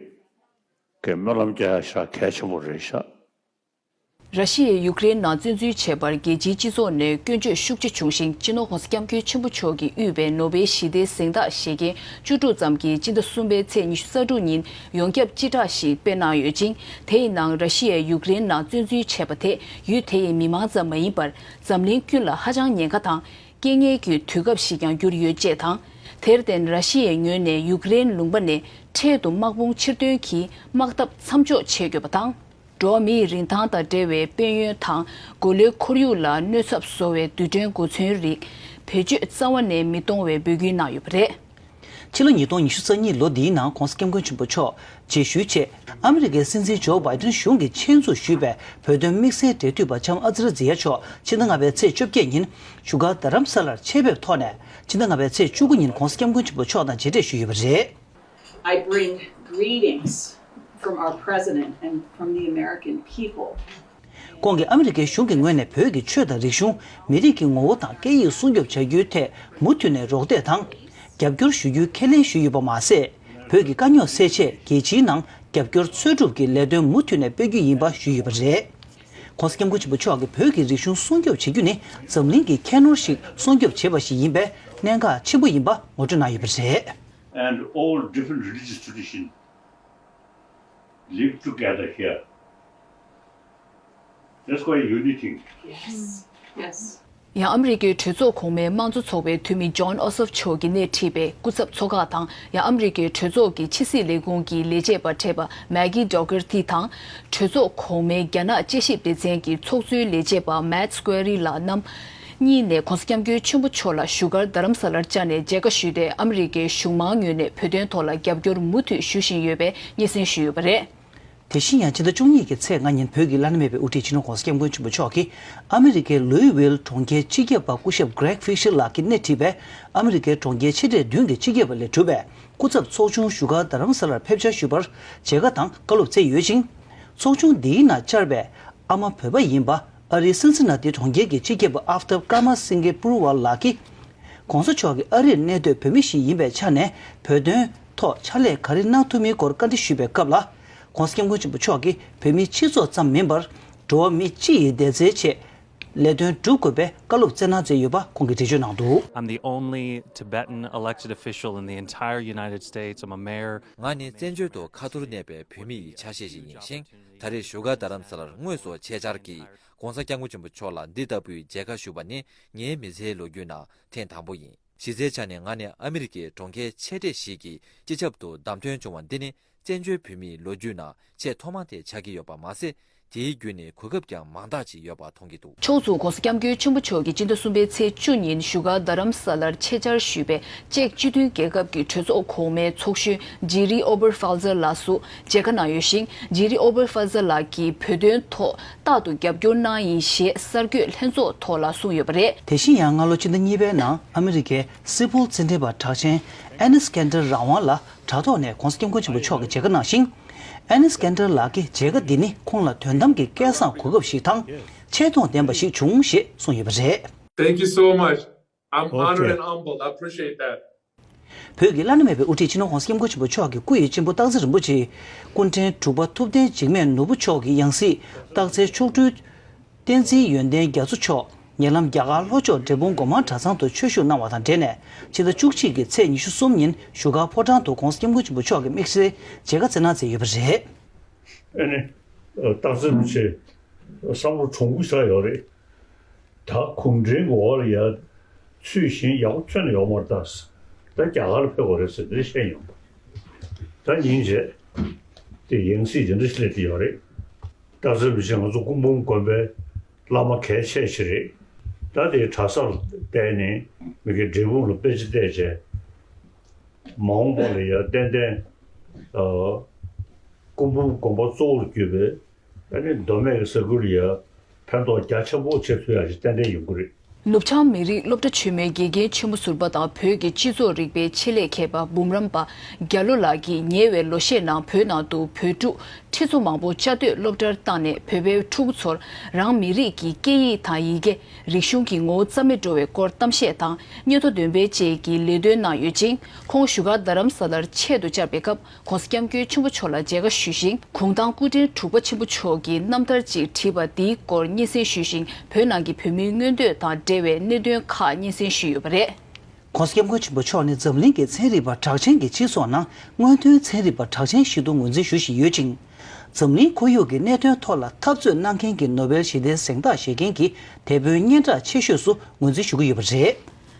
གི་སྨོན་ལམ་རྒྱག་ཡ་ཤ་གལ་ཆེན་པོ་རེད་ཤག་ར་ཤི་ཡས་ཡུཀ་རེན་ནང་བཙན་འཛུལ་བྱས་པར་རྒྱལ་སྤྱིའི་སྤྱི་ཚོགས་ནས་སྐྱོན་བརྗོད་ཤུགས་ཆེ་བྱུང་ཞིང་། སྤྱི་ནོར་༸གོང་ས་༸སྐྱབས་མགོན་ཆེན་པོ་མཆོག་གིས་དབུས་པའི་ནོ་བེལ་ཞི་བདེའི་གཟེངས་རྟགས་བཞེས་མཁན་བཅུ་དྲུག་ཙམ་གྱིས་སྤྱི་ཟླ་གསུམ་པའི་ཚེས་ཉི་ཤུ་རྩ་དྲུག་ཉིན་ཡོངས་ཁྱབ་སྤྱི་བསྒྲགས་ཤིག་སྤེལ་གནང་ཡོད་ཅིང་། དེའི་ནང་ར་ཤི་ཡས་ཡུཀ་རེན་ནང་བཙན་འཛུལ་བྱས་པ་དེ་ཡུལ་དེ་ཡི་མི་མང་ཙམ་མ་ཡིན་པར་འཛམ་གླིང་ཀུན་ལ་ཧ་ཅང་ཉེན་ཁ་དང་རྐྱེན་ངན་གྱི་དུས་སྐབས་ཤིག་ཀྱང་གྱུར་ཡོད་ཅེས་དང་། དེར་བརྟེན་ར་ཤི་ཡའི་ངོས་ནས་ཡུཀ་རེན་ལུང་པ་ནས་འཕྲལ་དུ་དམག་དཔུང་ཕྱིར་འདོན་གྱིས་དམག་འཐབ་མཚམས་འཇོག་བྱེད་དགོས་པ་དང་། འགྲོ་བ་མིའི་རིན་ཐང་དང་འབྲེལ་བའི་དཔལ་ཡོན་དང་གོ་ལའི་ཁོར་ཡུག་ལ་གནོད་ཚབས་བཟོ་བའི་རྡུལ་ཕྲན་གོ་མཚོན་རིགས་བེད་སྤྱོད་རྩ་བ་ནས་མི་གཏོང་བའི་འབོད་སྐུལ་གནང་ཡོད་པ་རེད། ཕྱི་ལོ་ཉིས་སྟོང་ཉི་ཤུ་རྩ་གཉིས་ལོ་འདིའི་ནང་༸གོང་ས་༸སྐྱབས་མགོན་ཆེན་པོ་མཆོག་རྗེས་ཞུའི་ཆེད་ཨ་མི་རི་ཀའི་སྲིད་འཛིན་ཇོ་བྷའི་ཏན་གཞུང་གིས་ཆེད་འཛུགས་ཞུས་པའི་བོད་དོན་དམིགས་བསལ་འབྲེལ་མཐུད་པ་ལྕམ་ཨ་ཛི་ར་ཛི་ཡ་མཆོག་ཕྱི་ཟླ་ལྔ་པའི་ཚེས་བཅོ་བརྒྱད་ཉིན་བཞུགས་སྒར་རྡ་རམ་ས་ལར་ཆེད་ཕེབས་ཐོག་ནས་ཕྱི་ཟླ་ལྔ་པའི་ཚེས་བཅུ་དགུ་ཉིན་༸གོང་ས་༸སྐྱབས་མགོན་ཆེན་པོ་མཆོག་དང་མཇལ་འཕྲད་ཞུས་ཡོད་པ་རེད། I bring greetings from our president and from the American people. ཁོང་གིས་ཨ་མི་རི་ཀའི་གཞུང་གི་ངོས་ནས་བོད་ཀྱི་ཆོས་དང་རིག་གཞུང་། མི་རིགས་ཀྱི་ངོ་བོ་དང་སྐད་ཡིག་སྲུང་སྐྱོབ་བྱ་རྒྱུའི་ཐད་མུ་མཐུད་ནས་རོགས་འདེགས་དང་། རྒྱབ་སྐྱོར་ཞུ་རྒྱུའི་ཁས་ལེན་ཞུས་ཡོད་པ་མ་ཟད། བོད་ཀྱི་དཀའ་རྙོག་སེལ་ཆེད་རྒྱལ་སྤྱིའི་ནང་རྒྱབ་སྐྱོར་འཚོལ་སྒྲུབ་ཀྱི་ལས་དོན་མུ་མཐུད་ནས་སྤེལ་རྒྱུ་ཡིན་པ་ཞུས་ཡོད་པ་རེད། ༸གོང་ས་༸སྐྱབས་མགོན་ཆེན་པོ་མཆོག་གིས་བོད་ཀྱི་རིག་གཞུང་སྲུང་སྐྱོབ་བྱེད་རྒྱུ་ནི་འཛམ་གླིང་གི་ཁྱད་ནོར་ཞིག་སྲུང་སྐྱོབ་བྱེད་པ་ཞིག་ཡིན་པས་གནད་འགག་ཆེན་པོ་ཡིན་པ་ངོ་སྤྲོད་གནང་ཡོད་པ་རེད། And all different religious traditions live together here. That's quite a unique thing. Yes. Yes. ཡང་ཨ་མི་རི་ཀའི་གྲོས་ཚོགས་གོང་མའི་དམངས་གཙོ་ཚོགས་པའི་འཐུས་མི་ཇོན་ཨོ་སོབ་མཆོག་གིས་སྣེ་ཁྲིད་པའི་སྐུ་ཚབ་ཚོགས་ཁག་དང་། ཡང་ཨ་མི་རི་ཀའི་གྲོས་ཚོགས་ཀྱི་ཕྱི་སྲིད་ལས་ཁུངས་ཀྱི་ལས་བྱེད་པ་ཕྲད་པ་མེག་གི་ཌོ་ཀེར་ཐི་དང་། གྲོས་ཚོགས་གོང་མའི་རྒྱ་ནག་དཔྱད་ཞིབ་སྡེ་ཚན་གྱི་ཚོགས་གཙོའི་ལས་བྱེད་པ་མེཊ་སི་ཀུ་ཝེ་རི་ལགས་རྣམ་གཉིས་ནས་༸གོང་ས་༸སྐྱབས་མགོན་ཆེན་པོ་མཆོག་ལ་བཞུགས་སྒར་རྡ་རམ་ས་ལར་བཅར་ནས་མཇལ་ཁ་ཞུས་ཏེ། ཨ་མི་རི་ཀའི་གཞུང་མང་ངོས་ནས་བོད་དོན་ཐོག་ལ་རྒྱབ་སྐྱོར་མུ་མཐུད་ཞུ་བཞིན་ཡོད་པའི་སྙན་སེང་ཞུས་ཡོད་པ་རེད། དེ་བཞིན་ཡང་ཕྱི་ཟླ་བཅུ་གཉིས་ཀྱི་ཚེས་ལྔ་ཉིན་བོད་ཀྱི་བླ་ན་མེད་པའི་དབུ་ཁྲིད་སྤྱི་ནོར་༸གོང་ས་༸སྐྱབས་མགོན་ཆེན་པོ་མཆོག་གིས་ཨ་མི་རི་ཀའི་ལུའི་ཝིལ་གྲོང་ཁྱེར་སྤྱི་ཁྱབ་པ་སྐུ་ཞབས་Greg Fisher ལགས་ཀྱིས་སྣེ་ཁྲིད་པའི་ཨ་མི་རི་ཀའི་གྲོང་ཁྱེར་ཆེ་གྲས་བདུན་གྱི་སྤྱི་ཁྱབ་པ་ལས་གྲུབ་པའི་སྐུ་ཚབ་ཚོགས་ཆུང་བཞུགས་སྒར་རྡ་རམ་ས་ལར་ཕེབས་འཆར་ཞུས་པར་མཇལ་ཁ་དང་བཀའ་སློབ་སྩལ་ཡོད་ཅིང་། ཚོགས་ཆུང་འདིའི་ནང་བཅར་བའི་ཨ་མ་བོད་པ་ཡིན་པ་ཨ་རིའི་སིན་སི་ན་ཏི་གྲོང་ཁྱེར་གྱི་སྤྱི་ཁྱབ་པ་ཨབ་ཏབ་ཀར་མ་སིང་གེ་པུར་ཝལ་ལགས་ཀྱིས། ༸གོང་ས་མཆོག་གིས་ཨ་རིར་གནས་སྡོད་བོད་མི་ཞིག་ཡིན་པའི་ཆ་ནས་བོད་དོན་ཐོག་ཕྱག་ལས་ག་རེ་གནང་ཐུབ་མིན་སྐོར་བཀའ་འདྲི་ཞུས་པའི་སྐབས་ལ། ༸གོང་ས་༸སྐྱབས་མགོན་ཆེན་པོ་མཆོག་གིས་བོད་མིའི་སྤྱི་ཚོགས་ཙམ་མིན་པར་འགྲོ་བ་མི་སྤྱི་ཡི་བདེ་རྩའི་ཆེད་ལས་དོན་སྒྲུབ་དགོས་པའི་བཀའ་སློབ་སྩལ་གནང་མཛད་ཡོད་པ་ཁོང་གིས་འགྲེལ་བརྗོད་གནང་འདུག། I'm the only Tibetan elected official in the entire United States. I'm a mayor. ང་ནི་བཙན་བྱོལ་དུ་ཁ་ཐོར་གནས་པའི་བོད་མི་ཡི་ཆ་ཤས་ཤིག་ཡིན་ཞིང་། ད་རེས་བཞུགས་སྒར་རྡ་རམ་ས་ལར་དངོས་སུ་ཆེད་བཅར་གྱིས་༸གོང་ས་༸སྐྱབས་མགོན་ཆེན་པོ་མཆོག་ལ་འདི་ལྟ་བུའི་མཇལ་ཁ་ཞུ་བ་ནི་ངའི་མི་ཚེའི་ལོ་རྒྱུས་ནང་ཐེངས་དང་པོ་ཡིན། གཞི་རྩའི་ཆ་ནས་ང་ནི་ཨ་མི་རི་ཀའི་གྲོང་ཁྱེར་ཆེ་གྲས་ཤིག་གི་སྤྱི་ཁྱབ་ཏུ་བདམས་ཐོན་བྱུང་བ་འདི་ནི་བཙན་བྱོལ་བོད་མིའི་ལོ་རྒྱུས་ནང་ཆེས་ཐོག་མ་དེ་ཆགས་ཀྱི་ཡོད་པ་མ་ཟད། དེའི་བརྒྱུད་ནས་གོ་སྐབས་ཀྱང་མང་དག་ཅིག་ཡོད་པ་མཐོང་གི་འདུག། ཕྱོགས་མཚུངས་༸གོང་ས་༸སྐྱབས་མགོན་ཆེན་པོ་མཆོག་གིས་སྤྱི་ཟླ་གསུམ་པའི་ཚེས་བཅུ་ཉིན་བཞུགས་སྒར་རྡ་རམ་ས་ལར་ཆེད་བཅར་ཞུས་པའི་ཅེཀ་སྤྱི་མཐུན་རྒྱལ་ཁབ་ཀྱི་གྲོས་ཚོགས་གོང་མའི་ཚོགས་གཞོན་ཇི་རི་ཨོ་བར་ཧྥལ་ཛར་ལགས་སུ་མཇལ་ཁ་གནང་ཡོད་ཤིང་། ཇི་རི་ཨོ་བར་ཧྥལ་ཛར་ལགས་ཀྱིས་བོད་དོན་ཐོག་རྟག་ཏུ་རྒྱབ་སྐྱོར་གནང་ཡིན་ཞེས་གསར་འགོད་ལྷན་ཚོགས་ཐོག་ལ་གསུངས་ཡོད་པ་རེད། དེ་བཞིན་ཡང་སྔ་ལོ་ཕྱི་ཟླ་གཉིས་པའི་ནང་ཨ་མི་རི་ཀའི་སིལ་བུར་རྩེད་འགྲན་པ་གྲགས་ཅན་ཨེ་ནིས་ཀན་ཌར་རང་དབང་ལ་དྲ་ཐོག་ནས་༸གོང་ས་༸སྐྱབས་མགོན་ཆེན་པོ་མཆོག་གིས་མཇལ་ཁ་གནང་ཞིང་། ཨེ་ནིས་ཀན་ཌར་ལགས་ཀྱིས་མཇལ་ཁ་འདི་ནི་ཁོང་ལ་དོན་དམ་གྱི་སྐལ་བཟང་གོ་སྐབས་ཤིག་དང་། ཆེ་མཐོང་ལྡན་པ་ཞིག་བྱུང་ཞེས་གསུངས་ཡོད་པ་རེད། Thank you so much. I'm honored and humbled. I appreciate that. བོད་ཀྱི་བླ་ན་མེད་པའི་དབུ་ཁྲིད་སྤྱི་ནོར་༸གོང་ས་༸སྐྱབས་མགོན་ཆེན་པོ་མཆོག་གི་སྐུ་ཡི་གཅེན་པོ་སྟག་འཚེར་རིན་པོ་ཆེ། སྐུ་ཕྲེང་དྲུག་པ་ཐུབ་བསྟན་འཇིགས་མེད་ནོར་བུ་མཆོག་གི་ཡང་སྲིད་སྟག་འཚེར་མཆོག་སྤྲུལ། བསྟན་འཛིན་ཡོན་ཏན་རྒྱ་མཚོ་མཆོག་ཉེ་ལམ་རྒྱ་གར་ལྷོ་ཕྱོགས་འབྲས་སྤུངས་སྒོ་མང་གྲྭ་ཚང་དུ་ཆོས་ཞུགས་གནང་བ་དང་འབྲེལ་ནས། ཕྱི་ཟླ་བཅུ་གཅིག་གི་ཚེས་ཉི་ཤུ་གསུམ་ཉིན་བཞུགས་སྒར་ཕོ་བྲང་དུ་༸གོང་ས་༸སྐྱབས་མགོན་ཆེན་པོ་མཆོག་གི་དམིགས་བསལ་མཇལ་ཁ་བསྩལ་གནང་མཛད་ཡོད་པ་རེད། ཨ་ནི། སྟག་འཚེར་རིན་པོ་ཆེ་བསམ་བློ་གྲུང་པོ་ཞིག་ཡོད་རེད། ད་གུང་ཁྲན་གྱི་འོག་ལ་ཡ་ཚུལ་བཞིན་ཡག་པོ་ཐོན་ཡོད་མ་རེད་ད། ད་རྒྱ་གར་ཕེབས་པ་རེད་ཟེར་འདི་བཤད་མྱོང་། ད་ཉིན་བྱས་དེ་ཡང་སྲིད་དེ་འདྲ་ཞིག་སླེབས་ཀྱི་ཡོད་རེད། སྟག་འཚེར་རིན་པོ་ཆེ་ང་ཚོ་སྐུ་འབུམ་དགོན་པའི་བླ་མ་གལ་ཆེ་ཤོས་རེད། ད་དེ་གྲྭ་སར་བསྡད་ནས་མི་གི་འབྲས་སྤུངས་ལ་དཔེ་ཆ་བལྟས་བྱས། མ་འོངས་པ་ལ་ཡ་ཏན་ཏན་ཨ་སྐུ་འབུམ་དགོན་པ་གཙོ་བོར་གྱུར་པའི་ཨ་ནི་མདོ་སྨད་ཀྱི་ས་ཁུལ་ལ་ཡ་ཕན་ཐོགས་རྒྱ་ཆེན་པོ་བྱེད་ཐུབ་ཡ་ཞིག་ཏན་ཏན་ཡོང་གི་རེད། ནུབ་བྱང་མི་རིགས་སློབ་གྲྭ་ཆེན་མོའི་དགེ་རྒན་ཆེན་མོ་ཟུར་པ་དང་བོད་ཀྱི་སྤྱི་ཚོགས་རིག་པའི་ཆེད་ལས་མཁས་པ་འབུམ་རམས་པ་རྒྱ་ལོ་ལགས་ཀྱིས་ཉེ་བའི་ལོ་ཤས་ནང་བོད་ནང་དུ་བོད་ཕྲུག་ཁྲི་ཚོ་མང་པོ་བཅའ་སྡོད་སློབ་གྲྭར་བཏང་ནས་བོད་པའི་ཕྲུ་གུ་ཚོར་རང་མི་རིགས་ཀྱི་སྐད་ཡིག་དང་ཡི་གེ་རིག་གཞུང་གི་ངོ་བོ་རྩ་མེད་འགྲོ་བའི་སྐོར་གཏམ་བཤད་དང་སྙན་ཐོ་འདོན་སྤེལ་བཅས་ཀྱི་ལས་དོན་གནང་ཡོད་ཅིང་། ཁོང་བཞུགས་སྒར་རྡ་རམ་ས་ལར་ཆེད་དུ་བཅར་བའི་སྐབས་༸གོང་ས་༸སྐྱབས་མགོན་ཆེན་པོ་མཆོག་ལ་མཇལ་ཁ་ཞུས་ཤིང་། གུང་ཐང་སྐུ་ཕྲེང་དྲུག་པ་ཆེན་པོ་མཆོག་གིས་རྣམ་ཐར་ཅིག་བྲིས་པ་འདིའི་སྐོར་སྙན་སེང་ཞུས་ཤིང་། བོད་ནང་གི་བོད་མིའི་མངོན་འདོད་དང་འབྲེལ་བའི་གནད་དོན་ཁག་སྙན་སེང་ཞུས་ཡོད་པ་རེད། ༸གོང་ས་༸སྐྱབས་མགོན་ཆེན་པོ་མཆོག་ནི་འཛམ་གླིང་གི་ཚན་རིག་པ་གྲགས་ཅན་གྱི་སྤྱི་ཚོགས་ནང་སྔོན་ཐོན་ཚན་རིག་པ་གྲགས་ཅན་ཞིག་ཏུ་ངོས་འཛིན་ཞུ་བཞིན་ཡོད་ཅིང་། འཛམ་གླིང་ཁོར་ཡུག་གི་གནད་དོན་ཐོག་ལ་འཐབ་རྩོད་གནང་མཁན་གྱི་ནོ་བེལ་ཞི་བདེའི་གཟེངས་རྟགས་བཞེས་མཁན་གྱི་དེད་དཔོན་སྙན་གྲགས་ཆེ་ཤོས་སུ་ངོས་འཛིན་ཞུ་གི་ཡོད་པ་རེད།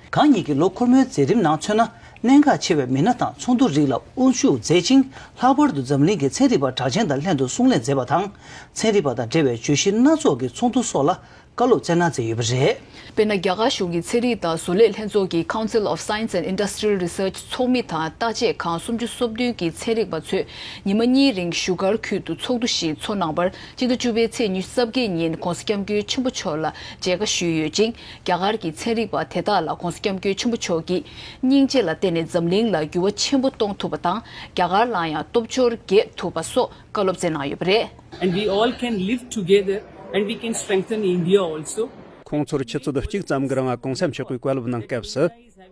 གང་ཉིད་ཀྱི་ལོ་འཁོར་མོའི་མཛད་རིམ་ནང་མཚོན་ན། གནད་འགག་ཆེ་བའི་མི་སྣ་དང་ཚོགས་འདུ་རིགས་ལ་དབུ་བཞུགས་མཛད་ཅིང་། ལྷག་པར་དུ་འཛམ་གླིང་གི་ཚན་རིག་པ་གྲགས་ཅན་དང་ལྷན་དུ་གསུང་གླེང་མཛད་པ་དང་། ཚན་རིག་པ་དང་འབྲེལ་བའི་བརྗོད་གཞི་སྣ་ཚོགས་ཀྱི་ཚོགས་འདུ་སོགས་ལ་བཀའ་སློབ་སྩལ་གནང་མཛད་ཡོད་པ་རེད། དཔེར་ན། རྒྱ་གར་གཞུང་གི་ཚན་རིག་དང་བཟོ་ལས་ལྷན་ཚོགས་ཀྱི་Council of Science and Industrial Research ཚོགས་མི་དང་བརྟག་དཔྱད་ཁང་སུམ་ཅུ་སོ་བདུན་གྱི་ཚན་རིག་པ་ཚོས་ཉི་མ་གཉིས་རིང་བཞུགས་སྒར་ཁུལ་དུ་ཚོགས་འདུ་ཞིག་ཚོགས་གནང་བར། སྤྱི་ཟླ་བཅུ་པའི་ཚེས་ཉི་ཤུ་རྩ་བརྒྱད་ཉིན་༸གོང་ས་༸སྐྱབས་མགོན་ཆེན་པོ་མཆོག་ལ་མཇལ་ཁ་ཞུས་ཡོད་ཅིང་། རྒྱ་གར་གྱི་ཚན་རིག་པ་དེ་དག་ལ་༸གོང་ས་༸སྐྱབས་མགོན་ཆེན་པོ་མཆོག་གིས་སྙིང་རྗེ་ལ་བརྟེན་ནས་འཛམ་གླིང་ལ་འགྱུར་བ་ཆེན་པོ་གཏོང་ཐུབ་པ་དང་། རྒྱ་གར་ལ་ཡང་སྟོབས་འབྱོར་རྒྱས་ཐུབ་པ་སོགས་བཀའ་སློབ་སྩལ་གནང་ཡོད་པ་རེད། And we all can live together and we can strengthen India also. ཁོང་ཚོར་ཆུ་ཚོད་གཅིག་ཙམ་གྱི་རིང་ལ་གོང་ས་མཆོག་གིས་བཀའ་སློབ་གནང་སྐབས་སུ།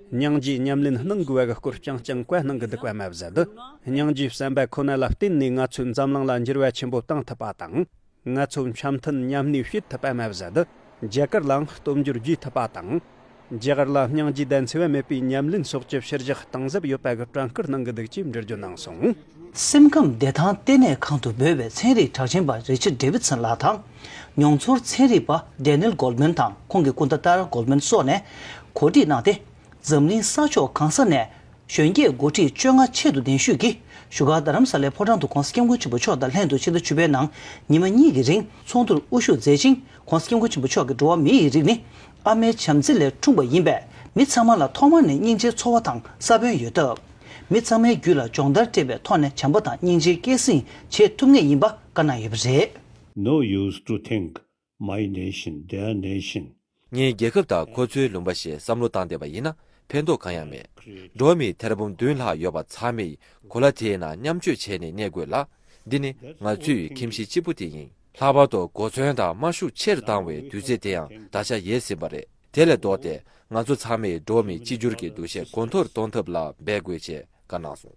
སྙིང་རྗེའི་ཉམས་ལེན་གནང་དགོས་པ་གི་སྐོར་རྐྱང་རྐྱང་བཀའ་གནང་གི་འདུག་པ་མ་ཟད། སྙིང་རྗེའི་བསམ་པ་ཁོ་ན་ལ་བརྟེན་ནས་ང་ཚོས་འཛམ་གླིང་ལ་འགྱུར་བ་ཆེན་པོ་བཏང་ཐུབ་པ་དང་། ང་ཚོ་འཆམ་མཐུན་མཉམ་གནས་བྱེད་ཐུབ་པ་མ་ཟད། རྒྱ་གར་ལའང་སྟོབས་འབྱོར་རྒྱས་ཐུབ་པ་དང་། རྒྱ་གར་ལ་སྙིང་རྗེ་དང་འཚེ་བ་མེད་པའི་ཉམས་ལེན་སོགས་ཀྱི་ཕྱིར་བཞག་གཏིང་ཟབ་ཡོད་པ་གི་བྲན་བཀོལ་གནང་གི་འདུག་ཅེས་འགྲེལ་བརྗོད་གནང་སོང་། སེམས་ཁམས་བདེ་ཐང་ལྟེ་གནས་ཁང་དུ་འབོད་པའི་ཚན་རིག་གྲགས་ཅན་པ་རི་ཆར་ཌེ་ཝིད་སན་ལགས་དང་། མྱོང་ཚོར་ཚན་རིག་པ་ཌེ་ནེལ་གོལ་མན་དང་ཁོང་གི་སྐུ་ཟླ་ཏཱ་ར་གོལ་མན་སོགས་ནས་གོ་སྒྲིག་གནང་སྟེ། འཛམ་གླིང་ས་ཕྱོགས་གང་ས་ནས་གཞོན་སྐྱེས་འགོ་ཁྲིད་བཅོ་ལྔ་ཆེད་དུ་གདན་ཞུས་ཀྱིས་བཞུགས་སྒར་རྡ་རམ་ས་ལའི་ཕོ་བྲང་དུ་༸གོང་ས་༸སྐྱབས་མགོན་ཆེན་པོ་མཆོག་དང་ལྷན་དུ་ཕྱི་ཟླ་བཅུ་པའི་ནང་ཉི་མ་གཉིས་ཀྱི་རིང་ཚོགས་འདུར་དབུ་བཞུགས་མཛད་ཅིང་༸གོང་ས་༸སྐྱབས་མགོན་ཆེན་པོ་མཆོག་གིས་འགྲོ་བ་མི་ཡི་རིགས་ནི་ཨ་མའི་བྱམས་བརྩེ་ལས་འཁྲུངས་པ་ཡིན་པས། མི་ཚང་མ་ལ་ཐོག་མ་ནས་སྙིང་རྗེའི་ཚོར་བ་དང་ས་བོན་ཡོད་སྟབས། མི་ཚང་མའི་རྒྱུད་ལ་སྦྱོང་བརྡར་སྤྲད་པའི་ཐོག་ནས་བྱམས་པ་དང་སྙིང་རྗེ་སྐྱེད་སྲིང་བྱེད་ཐུབ་ངེས་ཡིན་པ་བཀའ་གནང་ཡོད་པ་རེད། No use to think, my nation, their nation. ངའི་རྒྱལ་ཁབ་དང་ཁོ་ཚོའི་ལུང་པ་ཞེས་བསམ་བློ་བཏང་བསྡད་པ་ཡིན་ན་ཕན་ཐོགས་གང་ཡང་མེད། འགྲོ་བ་མི་ཐེར་འབུམ་བདུན་ལྷག་ཡོད་པ་ཚང་མས་གོ་ལ་དེའི་ནང་མཉམ་སྤྱོད་བྱས་ནས་གནས་དགོས་ལ། འདི་ནི་ང་ཚོའི་ཁྱིམ་གཞིས་གཅིག་པུ་དེ་ཡིན། ལྷག་པར་དུ་གོ་མཚོན་དང་དམར་ཤུགས་ཆེར་བཏང་བའི་དུས་ཚོད་དེ་ཡང་ད་ཆ་ཡལ་ཟིན་པ་རེད། དེ་ལས་ལྡོག་སྟེ་ང་ཚོ་ཚང་མས་འགྲོ་བ་མིའི་གཅིག་གྱུར་གྱི་འདུ་ཤེས་གོང་མཐོར་གཏོང་ཐབས་ལ་འབད་དགོས་ཅེས་བཀའ་གནང་སོང་།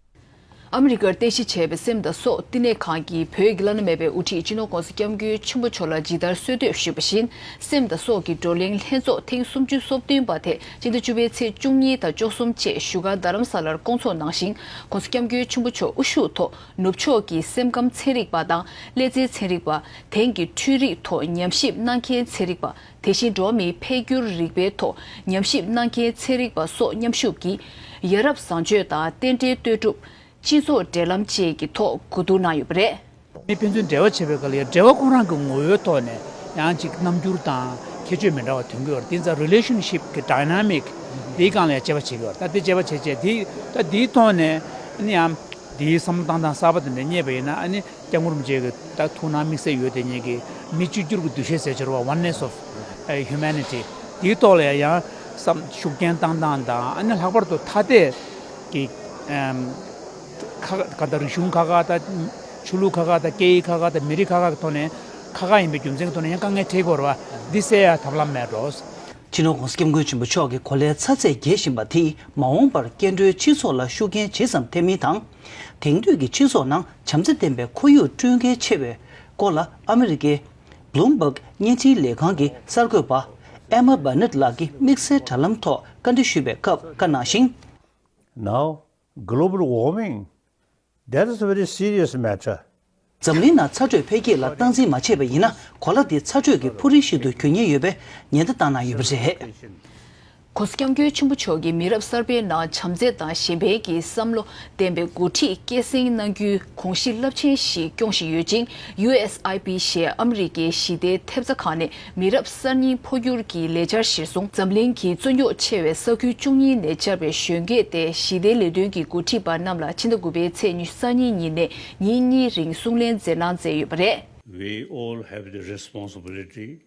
ཨ་མི་རི་ཀར་རྟེན་གཞི་བྱས་པའི་སེམས་དང་སྲོག་བསྟི་གནས་ཁང་གིས་བོད་ཀྱི་བླ་ན་མེད་པའི་དབུ་ཁྲིད་སྤྱི་ནོར་༸གོང་ས་༸སྐྱབས་མགོན་ཆེན་པོ་མཆོག་ལ་ཇི་ལྟར་གསོལ་འདེབས་ཞུས་པ་བཞིན། སེམས་དང་སྲོག་གི་བགྲོ་གླེང་ལྷན་ཚོགས་ཐེངས་སུམ་ཅུ་སོ་བདུན་པ་དེ་སྤྱི་ཟླ་བཅུ་པའི་ཚེས་བཅུ་གཉིས་དང་བཅུ་གསུམ་བཅས་བཞུགས་སྒར་རྡ་རམ་ས་ལར་སྐོང་ཚོགས་གནང་ཞིང་།༸གོང་ས་༸སྐྱབས་མགོན་ཆེན་པོ་མཆོག་དབུ་བཞུགས་ཐོག་ནུབ་ཕྱོགས་ཀྱི་སེམས་ཁམས་ཚན་རིག་པ་དང་ཀླད་རྩའི་ཚན་རིག་པ། དེང་གི་འཕྲུལ་རིག་ཐོག་ཉམས་ཞིབ་གནང་མཁན་ཚན་རིག་པ། དེ་བཞིན་འགྲོ་བ་མིའི་འཕེལ་འགྱུར་རིག་པའི་ཐོག་ཉམས་ཞིབ་གནང་མཁན་ཚན་རིག་པ་སོགས་མཉམ་ཞུགས་ཀྱིས། ཡ་རབས་བཟང་སྤྱོད་དང་རྟེན་འབྲེལ་ལྟོས་གྲུབ། སྤྱི་ཚོགས་འབྲེལ་ལམ་བཅས་ཀྱི་ཐོག་གོ་བསྡུར་གནང་ཡོད་པ་རེད། མི་ཕན་ཚུན་འབྲེལ་བ་བྱེད་པའི་སྐབས་ལ་ཡང་འབྲེལ་བ་ཁོ་རང་གི་ངོ་བོའི་ཐོག་ནས་ཡང་ཅིག་རྣམ་འགྱུར་དང་ཁྱད་ཆོས་མི་འདྲ་བ་ཐོན་གྱི་ཡོད་རེད། དེ་ཚོ་རི་ལེ་ཤན་ཤིབ་ཀྱི་ཌའི་ན་མིག་དེའི་སྒང་ལ་ཡང་དཔྱད་པ་བྱེད་ཀྱི་ཡོད་རེད། ད་དེ་དཔྱད་པ་བྱས་རྗེས་དེ་ད་དེའི་ཐོག་ནས་ཨ་ནི་ཡང་དེའི་བསམ་བློ་བཏང་སྟངས་གསར་པ་དེ་འདྲ་རྙེད་པ་ཡིན་ན། ཨ་ནི་སྐྱབས་མགོན་རིན་པོ་ཆེ་གི་ད་ཐུགས་སྣང་དམིགས་བསལ་ཡོད་དེ་ཉིད་ཀྱི་མི་གཅིག་གྱུར་གྱི་འདུ་ཤེས་ཟེར་གྱི་རེད་པ། Oneness of Humanity། དེའི་ཐོག་ལ་ཡང་བསམ་ཤུགས་རྐྱེན་བཏང་སྟངས་དང་། ཨ་ནི་ལྷག་པར་དུ་ཐ་དད་ཀྱི་ཨམ་ཁ་ཁ་དང་རིག་གཞུང་ཁ་ཁ་དང་། ཆོས་ལུགས་ཁ་ཁ་དང་། སྐད་ཡིག་ཁ་ཁ་དང་། མི་རིགས་ཁ་ཁ་གི་ཐོག་ནས་ཁ་ཁ་ཡིན་པའི་རྒྱུ་མཚན་གྱི་ཐོག་ནས་ཡང་དཀའ་ངལ་འཕྲད་ཀྱི་ཡོད་རེད་པ། འདི་སེལ་ཡ་ཐབས་ལམ་མེད་འགྲོ། སྤྱི་ནོར་༸གོང་ས་༸སྐྱབས་མགོན་ཆེན་པོ་མཆོག་གིས་གོ་ལའི་ཚ་ཚད་རྒྱས་བཞིན་པ་དེས་མ་འོངས་པར་སྐྱེ་འགྲོའི་སྤྱི་ཚོགས་ལ་ཤུགས་རྐྱེན་ཇི་ཙམ་ཐེབས་མིན་དང་། དེང་དུས་ཀྱི་སྤྱི་ཚོགས་ནང་བྱམས་བརྩེ་ལྡན་པའི་ཁོར་ཡུག་བསྐྲུན་གལ་ཆེ་བའི་སྐོར་ལ་ཨ་མི་རི་ཀའི་Bloomberg་བརྙན་འཕྲིན་ལས་ཁང་གི་གསར་འགོད་པ་Emma Bennett་ལགས་ཀྱིས་དམིགས་བསལ་དྲ་ལམ་ཐོག་བཀའ་འདྲི་ཞུས་པའི་སྐབས་བཀའ་གནང་ཞིང་། Now, global warming, that is a very serious matter. འཛམ་གླིང་ནང་ཚ་དྲོད་འཕེལ་རྒྱས་ལ་སྟངས་འཛིན་མ་བྱས་པ་ཡིན་ན། གོ་ལ་འདི་ཚ་དྲོད་ཀྱི་འཕུར་རིམ་ཞིག་ཏུ་འགྱུར་ཉེན་ཡོད་པའི་ཉེན་བརྡ་བཏང་གནང་ཡོད་པ་རེད། ༸གོང་ས་༸སྐྱབས་མགོན་ཆེན་པོ་མཆོག་གིས་མི་རབས་གསར་པའི་ནང་བྱམས་བརྩེ་དང་གཞན་ཕན་གྱི་བསམ་བློ་ལྡན་པའི་འགོ་ཁྲིད་སྐྱེད་སྲིང་གནང་རྒྱུའི་དགོངས་གཞི་རླབས་ཆེན་ཞིག་སྐྱོང་བཞིན་ཡོད་ཅིང་། ཡུ་ཨེས་ཨའི་པི་ཞེས་ཨ་མི་རི་ཀའི་ཞི་བདེའི་ཐེབས་རྩ་ཁང་ནས་མི་རབས་གསར་རྙིང་འཕོ་འགྱུར་གྱི་ལས་འཆར་གཞིར་བཟུང་། འཛམ་གླིང་གི་རྩོད་རྙོག་ཆེ་བའི་ས་ཁུལ་བཅུ་གཉིས་ནས་བཅར་བའི་གཞོན་སྐྱེས་ཏེ་ཞི་བདེའི་ལས་དོན་གྱི་འགོ་ཁྲིད་པ་རྣམས་ལ་ཕྱི་ཟླ་དགུ་པའི་ཚེས་ཉི་ཤུ་རྩ་གཉིས་ཉིན་ནས་ཉིན་གཉིས་རིང་གསུང་གླེང་མཛད་གནང་མཛད་ཡོད་པ་རེད། We all have the responsibility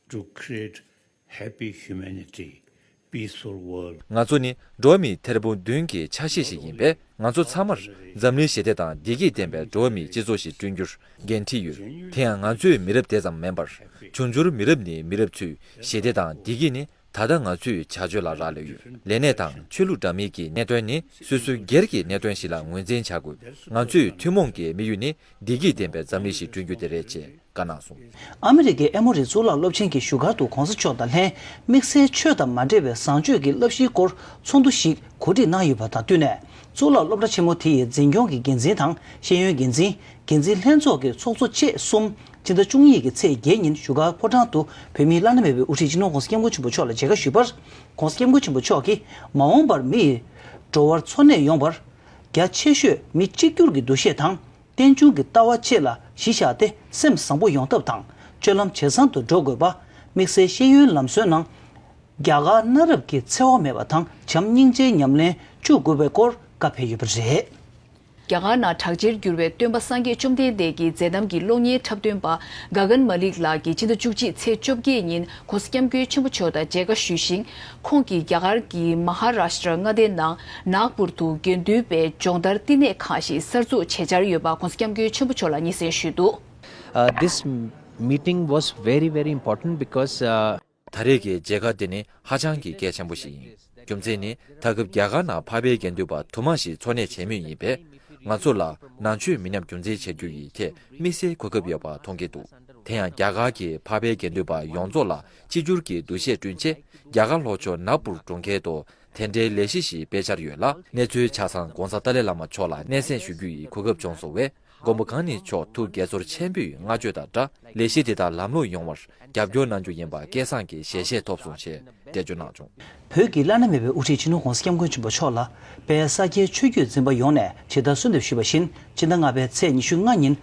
to create happy humanity, peaceful world. ང་ཚོ་ནི་འགྲོ་བ་མིའི་ཐེར་འབུམ་བདུན་གྱི་ཆ་ཤས་ཤིག་ཡིན་པས། ང་ཚོ་ཚང་མར་འཛམ་གླིང་ཞི་བདེ་དང་བདེ་སྐྱིད་ལྡན་པའི་འགྲོ་བ་མིའི་སྤྱི་ཚོགས་ཤིག་བསྐྲུན་རྒྱུར་འགན་འཁྲི་ཡོད། དེ་ཡང་ང་ཚོའི་མི་རབས་དེ་ཙམ་མིན་པར། འབྱུང་འགྱུར་མི་རབས་ནས་མི་རབས་ཚོའི་ཞི་བདེ་དང་བདེ་སྐྱིད་ནི་ད་ལྟ་ང་ཚོའི་བྱ་སྤྱོད་ལ་རག་ལས་ཡོད། ལས་གནས་དང་ཆོས་ལུགས་འདྲ་མིན་གྱི་གནད་དོན་ནི་སོ་སོའི་སྒེར་གྱི་གནད་དོན་ཞིག་ལ་ངོས་འཛིན་བྱ་དགོས། ང་ཚོའི་ཐུན་མོང་གི་དམིགས་ཡུལ་ནི་བདེ་སྐྱིད་ལྡན་པའི་འཛམ་གླིང་ཞིག་བསྐྲུན་རྒྱུ་དེ་རེད་ཅེས་བཀའ་གནང་སོང་། ཨ་མི་རི་ཀའི་ཨེ་མོ་རི་གཙུག་ལག་སློབ་ཆེན་གྱི་བཞུགས་སྒར་དུ་༸གོང་ས་མཆོག་དང་ལྷན་དམིགས་བསལ་ཆོས་དང་མ་འབྲེལ་བའི་བཟང་སྤྱོད་ཀྱི་བསླབ་གཞིའི་སྐོར་ཚོགས་འདུ་ཞིག་གོ་སྒྲིག་གནང་ཡོད་པ་དང་བསྟུན་ནས། གཙུག་ལག་སློབ་གྲྭ་ཆེན་མོ་དེ་ཡི་འཛིན་སྐྱོང་གི་འགན་འཛིན་དང་ཤེས་ཡོན་འགན་འཛིན། འགན་འཛིན་ལྷན་ཚོགས་ཀྱི་ཚོགས་གཙོ་བཅས་གསུམ་ཕྱི་ཟླ་བཅུ་གཉིས་ཀྱི་ཚེས་བརྒྱད་ཉིན་བཞུགས་སྒར་ཕོ་བྲང་དུ་བོད་མིའི་བླ་ན་མེད་པའི་དབུ་ཁྲིད་སྤྱི་ནོར་༸གོང་ས་༸སྐྱབས་མགོན་ཆེན་པོ་མཆོག་ལ་མཇལ་ཁ་ཞུས་པར། ༸གོང་ས་༸སྐྱབས་མགོན་ཆེན་པོ་མཆོག་གིས་མ་འོངས་པར་མི་ཡི་འགྲོ་བར་འཚོ་གནས་ཡོང་བར། རྒྱ་ཆེ་ཤོས་མི་གཅིག་གྱུར་གྱི་འདུ་ཤེས་དང་། རྟེན་འབྱུང་གི་ལྟ་བ་བཅས་ལ་གཞི་བཞག་སྟེ་སེམས་བཟང་པོ་ཡོང་ཐབས་དང་། སྤྱོད་ལམ་ཇེ་བཟང་དུ་འགྲོ་དགོས་པ། དམིགས་བསལ་ཤེས་ཡོན་ལམ་སྲོལ་ནང་རྒྱ་གར་གནའ་རབས་ཀྱི་འཚེ་བ་མེད་པ་དང་བྱམས་སྙིང་རྗེའི་ཉམས་ལེན་བཅུག་དགོས་པའི་སྐོར་བཀའ་ཕེབས་ཡོད་པ་རེད། རྒྱ་གར་ནང་གྲགས་ཆེར་གྱུར་བའི་སྟོན་པ་སངས་རྒྱས་བཅོམ་ལྡན་འདས་ཀྱི་མཛད་རྣམ་གྱི་གློག་བརྙན་འཁྲབ་སྟོན་པ་ག་གན་མ་ལིག་ལགས་ཀྱིས་ཕྱི་ཟླ་བཅུ་གཅིག་ཚེས་བཅོ་བརྒྱད་ཉིན་༸གོང་ས་༸སྐྱབས་མགོན་ཆེན་པོ་མཆོག་དང་མཇལ་ཁ་ཞུས་ཤིང་། ཁོང་གིས་རྒྱ་གར་གྱི་མ་ཧཱ་རཱཤ་ཏྲ་མངའ་སྡེ་ནང་ནཱག་པུར་དུ་དགེ་འདུན་པའི་སྦྱོང་བརྡར་བསྟི་གནས་ཁང་ཞིག་གསར་འཛུགས་བྱེད་འཆར་ཡོད་པ་༸གོང་ས་༸སྐྱབས་མགོན་ཆེན་པོ་མཆོག་ལ་སྙན་སེང་ཞུས་འདུག Uh, this meeting was very, very important because, uh, ད་རེས་ཀྱི་མཇལ་ཁ་འདི་ནི་ཧ་ཅང་གི་གལ་ཆེན་པོ་ཞིག་ཡིན། རྒྱུ་མཚན་ནི་ད་སྐབས་རྒྱ་གར་ནང་འཕགས་པའི་དགེ་འདུན་པ་དུ་མ་ཞིག་འཚོ་གནས་བྱེད་མུས་ཡིན་པས། ང་ཚོ་ལ་ནང་ཆོས་མི་ཉམས་རྒྱུན་འཛིན་བྱ་རྒྱུ་ཡི་ཐད་དམིགས་བསལ་གོ་སྐབས་ཡོད་པ་མཐོང་གི་འདུག་དེ་ཡང་རྒྱ་གར་གྱི་འཕགས་པའི་དགེ་འདུན་པ་ཡོངས་རྫོགས་ལ་གཅིག་གྱུར་གྱི་འདུ་ཤེས་བསྐྲུན་ཆེད། རྒྱ་གར་ལྷོ་ཕྱོགས་ནཱག་པུར་གྲོང་ཁྱེར་དུ་དེ་འབྲེལ་ལས་གཞི་ཞིག་སྤེལ་འཆར་ཡོད་ལ། གནས་ཚུལ་ཆ་ཚང་༧གོང་ས་ཏཱ་ལའི་བླ་མ་མཆོག་ལ་སྙན་སེང་ཞུ་རྒྱུ་ཡི་གོ་སྐབས་བྱུང་སོང་བས། མགོན་པོ་གང་ཉིད་མཆོག་ཐུགས་དགྱེས་ཚོར་ཆེན་པོས་བསྔགས་བརྗོད་དང་སྦྲགས། ལས་གཞི་དེ་དག་ལམ་ལྷོང་ཡོང་བར་རྒྱབ་སྐྱོར་གནང་རྒྱུ་ཡིན་པ་སྐལ་བཟང་གིས་ཞལ་བཞེས་ཐོབ་སོང་ཞེས་འགྲེལ་བརྗོད་གནང་བྱུང་། བོད་ཀྱི་བླ་ན་མེད་པའི་དབུ་ཁྲིད་སྤྱི་ནོར་༧གོང་ས་༧སྐྱབས་མགོན་ཆེན་པོ་མཆོག་ལ། དཔལ་ས་སྐྱའི་ཆོས་བརྒྱུད་འཛིན་པ་ཡོངས་ནས་ཇི་ལྟར་གསོལ་འདེབས་ཞུས་པ་བཞིན། སྤྱི་ཟླ་ལྔ་པའི་ཚེས་ཉི་ཤུ་ལྔ་ཉིན།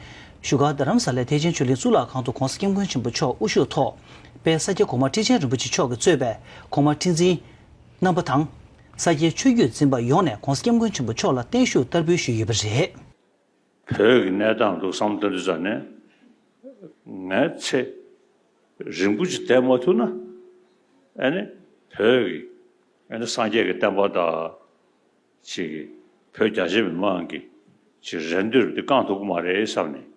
བཞུགས་སྒར་རྡ་རམ་ས་ལའི་ཐེག་ཆེན་ཆོས་གླིང་གཙུག་ལག་ཁང་དུ་༧གོང་ས་༧སྐྱབས་མགོན་ཆེན་པོ་མཆོག་དབུ་བཞུགས་ཐོག་དཔལ་ས་སྐྱ་གོང་མ་ཁྲི་ཆེན་རིན་པོ་ཆེ་མཆོག་གིས་གཙོས་པའི་གོང་མ་ཁྲི་འཛིན་རྣམ་པ་དང་། ས་སྐྱའི་ཆོས་བརྒྱུད་འཛིན་པ་ཡོངས་ནས་༧གོང་ས་༧སྐྱབས་མགོན་ཆེན་པོ་མཆོག་ལ་བརྟན་བཞུགས་བསྟར་འབུལ་ཞུས་ཡོད་པ་རེད། བོད་ཀྱི་གནས་སྟངས་འདུག་བསམ་བློ་བཏང་དུས་ཙམ་ནས། ངས་ཚེ་རིང་པོ་ཅིག་བསྡད་མ་ཐུབ་ན། ཨ་ནི་བོད་ཀྱི་ཨ་ནི་སངས་རྒྱས་ཀྱི་བསྟན་པ་དང་། ཅིག་བོད་རྒྱ་ཆེ་མི་མང་གི་ཅིག་རེ་འདུན་འདི་བསྐང་ཐུབ་ཀྱི་མ་རེད་བསམ་ནས།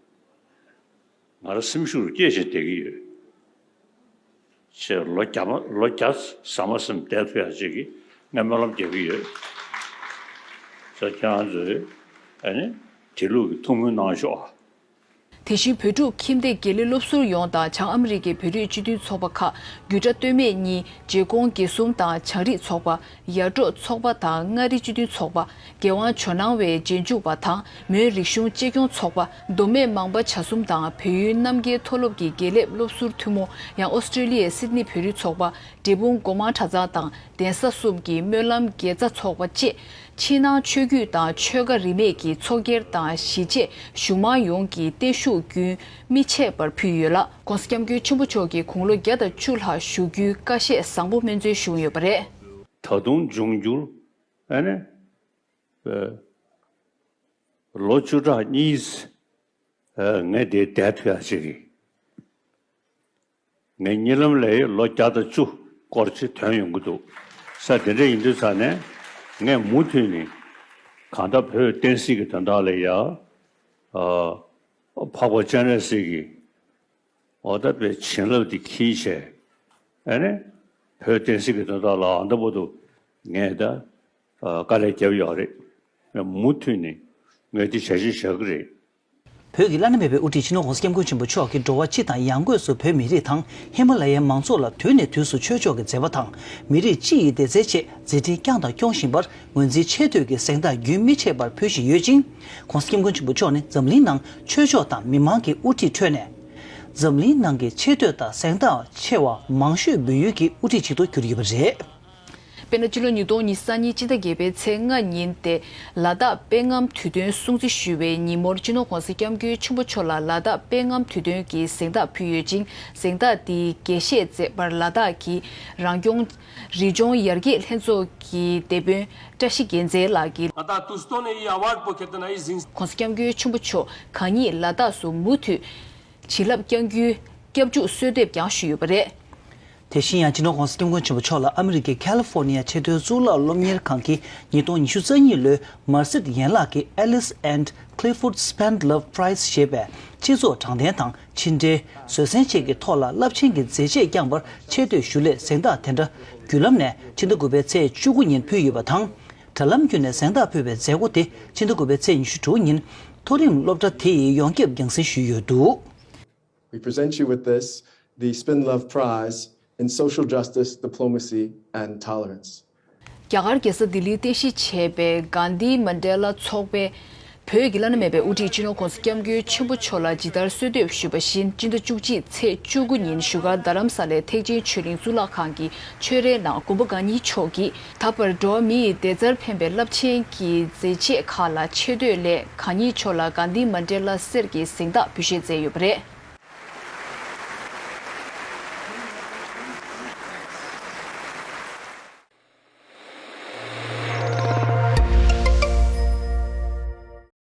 ང་རང་སེམས་ཤུགས་སྐྱེད་བྱས་བསྡད་ཀྱི་ཡོད། ཅེས་ལོ་བརྒྱ་མ་ལོ་བརྒྱ་ཟ་མ་ཟིན་བསྡད་ཐུབ་ཡག་ཅིག་གི་ངས་སྨོན་ལམ་རྒྱག་གི་ཡོད། ས་ཁྱེད་རང་ཚོས་ཨ་ནི་དེ་ལུགས་ཀྱི་ཐུགས་སྨོན་གནང་ཤོག་ཨ། དེ་བཞིན་བོད་ཕྲུག་ཁྱིམ་སྡེ་དགེ་ལས་སློབ་ཟུར་ཡོངས་དང་བྱང་ཨ་མི་རི་ཀའི་བོད་རིགས་སྤྱི་མཐུན་ཚོགས་པ་ཁག་རྒྱུད་གྲྭ་སྟོད་སྨད་གཉིས། རྗེ་ཁོང་དགེ་གསུམ་དང་བྱང་རིགས་ཚོགས་པ། ཡར་འབྲོག་ཚོགས་པ་དང་མངའ་རིས་སྤྱི་མཐུན་ཚོགས་པ། རྒྱལ་དབང་ཇོ་ནང་བའི་རྗེས་འཇུག་པ་དང་མོན་རིག་གཞུང་གཅེས་སྐྱོང་ཚོགས་པ། མདོ་སྨད་མང་པ་བྱ་གསུམ་དང་བལ་ཡུལ་རྣམ་རྒྱལ་མཐོ་སློབ་ཀྱི་དགེ་ལས་སློབ་ཟུར་ཐུན་མོང་། ཡང་ཨོ་སི་ཀྲི་ལི་ཡའི་སིད་ནི་བོད་རིགས་ཚོགས་པ། འབྲས་སྤུངས་སྒོ་མང་གྲྭ་ཚང་དང་གདན་ས་གསུམ་གྱི་སྨོན་ལམ་དགེ་རྩ་ཚོགས་པ་བཅས། ཕྱི་ནང་ཆོས་བརྒྱུད་དང་ཆོལ་ཁ་རིས་མེད་ཀྱི་ཚོགས་སྒེར་དང་གཞིས་བྱེས་གཞུང་མང་ཡོངས་ཀྱིས་བརྟན་བཞུགས་རྒྱུན་མི་ཆད་པར་ཕུལ་ཡོད་ལ། ༸གོང་ས་༸སྐྱབས་མགོན་ཆེན་པོ་མཆོག་གིས་དགུང་ལོ་བརྒྱ་དང་བཅུ་ལྷག་བཞུགས་རྒྱུའི་བཀའ་བཞེས་བཟང་པོ་སྨོན་ཚོལ་ཞུས་ཡོད་པ་རེད། ད་དུང་འབྱུང་འགྱུར་ཨ་ནི་ལོ་བཅུ་ཕྲག་གཉིས་ངས་འདིར་བསྡད་ཐུབ་ཡག་ཅིག་གི། ངའི་གཉིད་ལམ་ལ་ལོ་བརྒྱ་དང་བཅུ་སྐོར་ཅིག་ཐོན་ཡོང་གི་འདུག་ས་དེ་འདྲ་ཡིན་དུས་ཙང་ནས་ངས་མུ་མཐུད་ནས་གང་ལྟར་བོད་བསྟན་སྲིད་ཀྱི་དོན་དག་ལ་ཡ། འཕགས་པ་སྤྱན་རས་གཟིགས་ཀྱི་འོ་ད་པའི་བྱིན་རླབས་དེ་འཁྱེར་བྱས། ཨ་ནི་བོད་བསྟན་སྲིད་ཀྱི་དོན་དག་ལ་ཨ་ད་བར་དུ་ངས་ད་དཀའ་ལས་བརྒྱབ་ཡོད་རེད། མུ་མཐུད་ནས་ངས་དེ་བྱ་གཞི་བཞག་གི་རེད། བོད་ཀྱི་བླ་ན་མེད་པའི་དབུ་ཁྲིད་སྤྱི་ནོར་༸གོང་ས་༸སྐྱབས་མགོན་ཆེན་པོ་མཆོག་གིས་འགྲོ་བ་སྤྱི་དང་ཡང་སྒོས་སུ་བོད་མི་རིགས་དང་ཧི་མ་ལ་ཡའི་མང་ཚོགས་ལ་དུས་ནས་དུས་སུ་ཆོས་ཕྱོགས་ཀྱི་མཛད་པ་དང་མི་རིགས་སྤྱི་ཡི་བདེ་རྩའི་ཆེད་མཛད་འཕྲིན་བསྐྱངས་དང་སྐྱོང་བཞིན་པར་ངོས་འཛིན་ཆེ་བསྟོད་ཀྱི་གཟེངས་རྟགས་རྒྱུན་མི་ཆད་པར་ཕུལ་བཞིན་ཡོད་ཅིང་། ༸གོང་ས་༸སྐྱབས་མགོན་ཆེན་པོ་མཆོག་ནི་འཛམ་གླིང་ནང་ཆོས་ཕྱོགས་དང་མི་མང་གི་དབུ་ཁྲིད་ཁྲོད་ནས་འཛམ་གླིང་ནང་གི་ཆེ་བསྟོད་དང་གཟེངས་རྟགས་ཆེ་བ་མང་ཤོས་འབུལ་ཡུལ་གྱི་དབུ་ཁྲིད་ཅིག་ཏུ་གྱུར་ཡོད་པ་རེད། དཔེར་ན། སྤྱི་ལོ་ཉིས་སྟོང་ཉི་ཤུ་རྩ་གཉིས་སྤྱི་ཟླ་བརྒྱད་པའི་ཚེས་ལྔ་ཉིན་ཏེ། ལ་དྭགས་དཔེ་རྔམ་དུས་སྟོན་སྲུང་བརྩི་ཞུ་བའི་ཉིན་མོར་སྤྱི་ནོར་༸གོང་ས་༸སྐྱབས་མགོན་ཆེན་པོ་མཆོག་ལ་ལ་དྭགས་དཔེ་རྔམ་དུས་སྟོན་གྱི་གཟེངས་རྟགས་ཕུལ་ཡོད་ཅིང་། གཟེངས་རྟགས་དེའི་དགྱེས་བཞེས་མཛད་པར་ལ་དྭགས་ཀྱི་རང་སྐྱོང་རི་ལྗོངས་ཡར་རྒྱས་ལྷན་ཚོགས་ཀྱི་སྡེ་དཔོན་བཀྲ་ཤིས་རྒྱལ་མཚན་ལགས་ཀྱིས། ལ་དྭགས་དུས་སྟོན་ནས་ཡི་ཨ་ཝར་པོ་ཁེ་ཏེ་ན་ཡི་ཟིང་། ༸གོང་ས་༸སྐྱབས་མགོན་ཆེན་པོ་མཆོག་གང་ཉིད་ལ་དྭགས་སུ་མུ་མཐུད། བྱིན་རླབས་བསྐྱང་རྒྱུའི་སྐྱབས་འཇུག་གསོལ་འདེབས་ཀྱང་ཞུས་ཡོད་པ་རེད། དེ་བཞིན་ཡང་སྤྱི་ནོར་༸གོང་ས་༸སྐྱབས་མགོན་ཆེན་པོ་མཆོག་ལ་ཨ་མི་རི་ཀའི་ཁ་ལི་ཧྥོ་ནི་ཡ་ཆེས་མཐོའི་གཙུག་ལག་སློབ་གཉེར་ཁང་གི་ཉིས་སྟོང་ཉི་ཤུ་རྩ་གཉིས་ལོའི་མར་སེར་ཡན་ལག་གི་Alice and Clifford Spend Love Prize ཞེས་པའི་སྤྱི་ཚོགས་དྲང་བདེན་དང་ཕྱི་འབྲེལ། བཟོད་བསྲན་བཅས་ཀྱི་ཐོག་ལ་རླབས་ཆེན་གྱི་མཛད་རྗེས་བསྐྱངས་པར་ཆེ་བསྟོད་ཞུ་སླད་གཟེངས་རྟགས་དེ་འདྲ་བརྒྱུད་ལམ་ནས་ཕྱི་ཟླ་དགུ་པའི་ཚེས་བཅུ་དགུ་ཉིན་ཕུལ་ཡོད་པ་དང་། དྲ་ལམ་བརྒྱུད་ནས་གཟེངས་རྟགས་ཕུལ་བའི་མཛད་སྒོ་དེ་ཕྱི་ཟླ་དགུ་པའི་ཚེས་ཉི་ཤུ་དྲུག་ཉིན་མཐོ་རིམ་སློབ་གྲྭ་དེ་ཡིས་ཡོངས་ཁྱབ་རྒྱང་སྲིང་ཞུས་ཡོད་འདུག We present you with this, the Spin Love Prize in Social Justice, Diplomacy and Tolerance. རྒྱ་གར་རྒྱལ་ས་ལྡི་ལིར་རྟེན་གཞི་བྱས་པའི་གྷན་དྷི་མན་ཌེ་ལ་ཚོགས་པས་བོད་ཀྱི་བླ་ན་མེད་པའི་དབུ་ཁྲིད་སྤྱི་ནོར་༸གོང་ས་༸སྐྱབས་མགོན་ཆེན་པོ་མཆོག་ལ་ཇི་ལྟར་གསོལ་འདེབས་ཞུས་པ་བཞིན། སྤྱི་ཟླ་བཅུ་གཅིག་ཚེས་བཅུ་དགུ་ཉིན་བཞུགས་སྒར་རྡ་རམ་ས་ལའི་ཐེག་ཆེན་ཆོས་གླིང་གཙུག་ལག་ཁང་གི་ཆོས་རའི་ནང་མགོན་པོ་གང་ཉིད་མཆོག་གིས་ད་བར་འགྲོ་བ་མི་ཡི་བདེ་རྩར་ཕན་པའི་རླབས་ཆེན་གྱི་མཛད་རྗེས་ཁག་ལ་ཆེ་བསྟོད་སླད་གང་ཉིད་མཆོག་ལ་གྷན་དྷི་མན་ཌེ་ལ་གསེར་གྱི་གཟེངས་རྟགས་འབུལ་བཞེས་མཛད་ཡོད་པ་རེད།